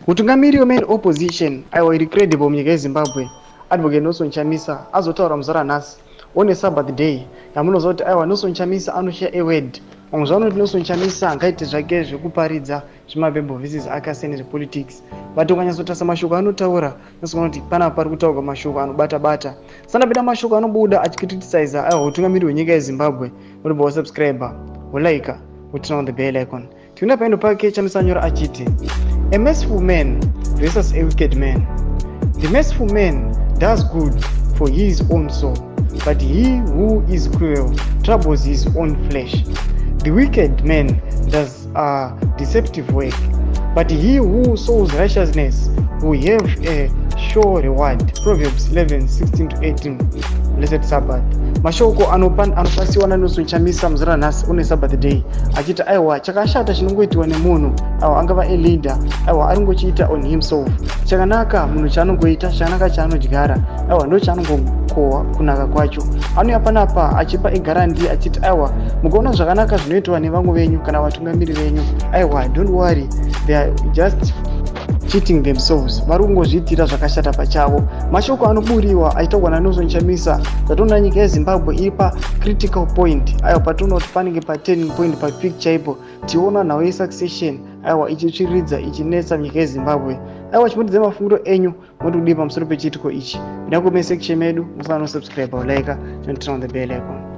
Mutungamiri wemain opposition, aiwa, iri credible munyika yeZimbabwe, Advocate Nelson Chamisa, azotaura muzuva ranhasi on a Sabbath day yamunoziva kuti, aiwa, Nelson Chamisa anoshare a word. Vamwe zvavanoti Nelson Chamisa angaite zvake zvekuparidza zvemabible verses akasiyana nezvepolitics, but ukanyatsotarisa mashoko anotaura, unozoona kuti panapa pari kutaurwa mashoko anobata bata sandapinda, mashoko anobuda achicriticiza, aiwa, utungamiri hwenyika yeZimbabwe. Unobva wasubscribe, wolike, woturn on the bell icon. Tiona paendo pake Chamisa nyora achiti, "A merciful man versus a wicked man. The merciful man does good for his own soul, but he who is cruel troubles his own flesh. The wicked man does deceptive work, but he who sows righteousness will have a sure reward." Proverbs 11 16 to 18. Blessed Sabbath. Mashoko anopasiwa naNelson Chamisa muzuva ranhasi on a Sabbath day, achiti, aiwa, chakashata chinongoitiwa nemunhu, aiwa, angava eleader, aiwa, ari ngochiita on himself. Chakanaka munhu chaanongoita, chakanaka chaanodyara, aiwa, ndo chaanongokohwa kunaka kwacho. Anouya panapa achipa iguarantee achiti, aiwa, mukaona zvakanaka zvinoitwa nevamwe venyu kana vatungamiri venyu, aiwa, don't worry, they are just cheating themselves, vari kungozviitira zvakashata pachavo. Mashoko anoburiwa achitaurwa naNelson Chamisa. Tatoona nyika yeZimbabwe iri pacritical point, aiwa, patoona kuti panenge paturning point, papeak chaipo. Tiona nhau yesuccession, aiwa, ichitsviridza, ichinetsa munyika yeZimbabwe. Aiwa, chimutidzai mafungiro enyu, moti kudii pamusoro pechiitiko ichi? Pinda comment section medu, musana nosubscribe, like, turn on the bell icon.